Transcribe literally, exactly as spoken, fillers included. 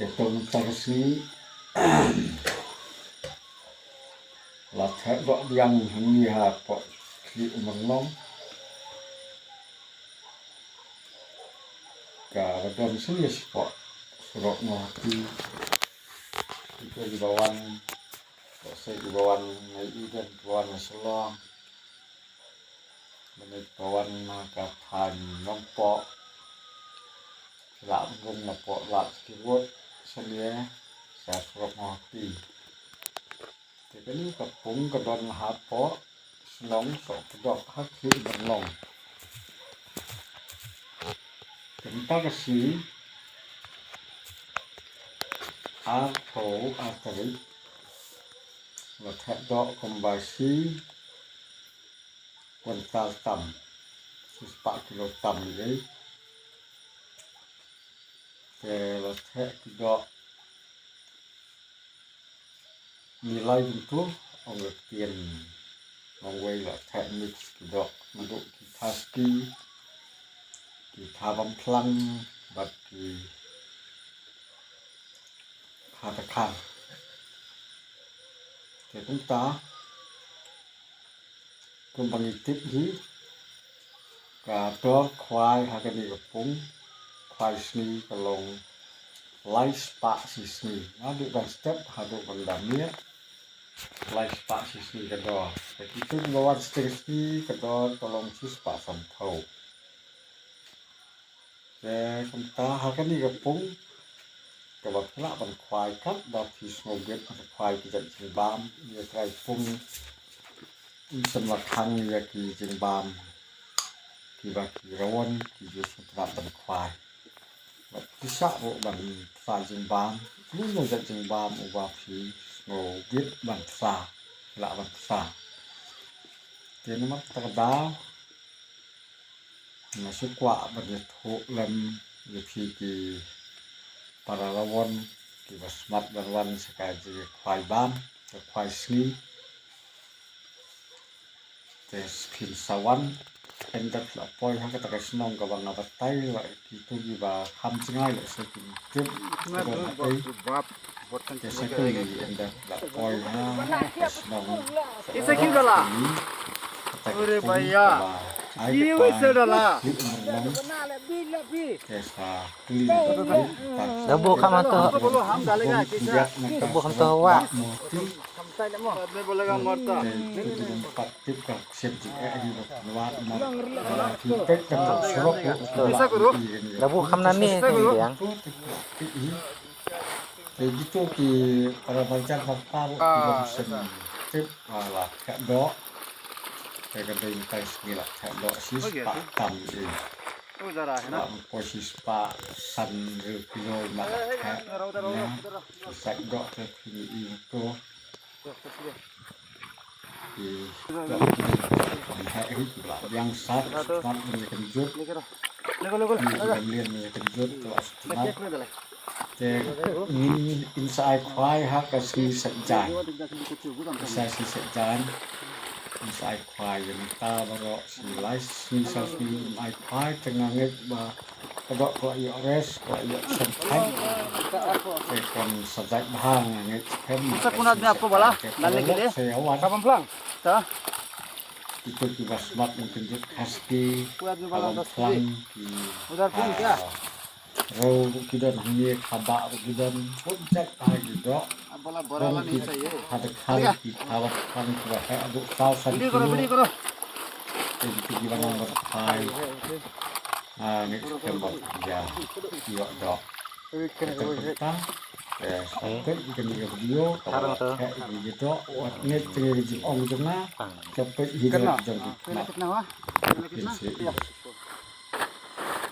Te to mynta ka sngi la theh doh biang hangne hapoh Khlieh Umrlong. Kaba don shisha shapoh surok Mawhati. Kito kiba wan, kito kiba wan na Eden, kiba wan na Shillong. Mynta kiba wan na ka thaiñ Nongpoh, ki lah rung napoh Lad Ski Road, sha ne sha surok Mawhati. Te kane ka pung ka don hapoh shnong Sohpdok ha Khlieh Umrlong. Te mynta ka sngi arphew ar tarik la theh doh kumba shi kwintal tam, shispah kilo tam ei. Te la theh ki doh ngi lai bynta, ong ka ktien, ong wei la theh mix ki doh, naduh ki tha ski, ki tha bam phlang bad ki tha dkhar. Te kumta kumba ngi tip hi, ka dor khwai ha kane ka pung khwai sngi ka long lai spah shi sngi. Naduh ban step haduh ban da miet, lai spah shi sngi ka dor. Te kito kiba wan step sngi ka dor ka long shispah sanphew. Te kumta ha kane ka pung kaba phi lah ban khwai katba phi sngewbit ban khwai ki jait jingbam, ïa trai pung, ym shym la khang ïa ki jingbam kiba ki rawon ki ju sngewtynnat ban khwai. Bad phi shah ruh ban pynshai jingbam, kumno jait jingbam uba phi sngewbit ban pynshai, lah ban pynshai. Te namar kata ka daw nga shu kwah ban ïathuh lem ïa phi ki para rawon kiba smat ban wan sha ka jingkhwai bam, ka khwai sngi. Te phin sa wan, ynda phi la poi ha kata ka shnong kaba nga batai, la kito kiba kham jngai la sa kin tip. Te sa kylli ynda la poi ha ka shnong. Isa ki dala. Ure bhaiya. Ki wise dala. Te sa kylli. Da bu kham to. Bolo ham dalega kisa. Da bu kham to wa. Admi bolega morta. Isa guru. Da bu kham nani biang. Te kito ki para marjan marpa ruh ki long shen tip, ah, la theh doh. Te ka dei mynta ka sngi la theh doh shispah tam ei. La poi shispah san hynriew kilo ma la theh. Ki sait doh te phi ïohi to. Ki doh ki dei ban heh hi, ki la biang sat, sat ban ïakynjut. Ki la mlien ban ïakynjut, ki la sat. Te ngin, ngin sa ai khwai ha ka sngi Saitjaiñ. Sa sngi Saitjaiñ ngin sa ai khwai, ïa mynta baroh shi lai sngi saw sngi ngim ai khwai, te nga ngeit ba ka doh ka la ïoh rest, ka la ïoh sngewthuh. Te kan sa jait bha, nga ngeit skhem. Isa kuna admi aapko bala dalne ke liye? Sa ïa wan. Kaba phlang. Kito kiba smat ïakynjut khaski, kaba phlang ki, ah, riew ruh ki don hangne, kaba ruh ki don, bun jait bha ki doh. Bun ki tha dkhar, ki tha ba phlang, kiba heh haduh saw san kilo. Te kito kiba nang ban phai, ah, ngeit skhem ba ïa ïoh doh. Te kumta, eh, sa peit ïa kane ka video, kaba heh ïa ki doh, wat ngeit te ka jingong jong nga, sa peit hi ka jong ki khynnah. Peit hi.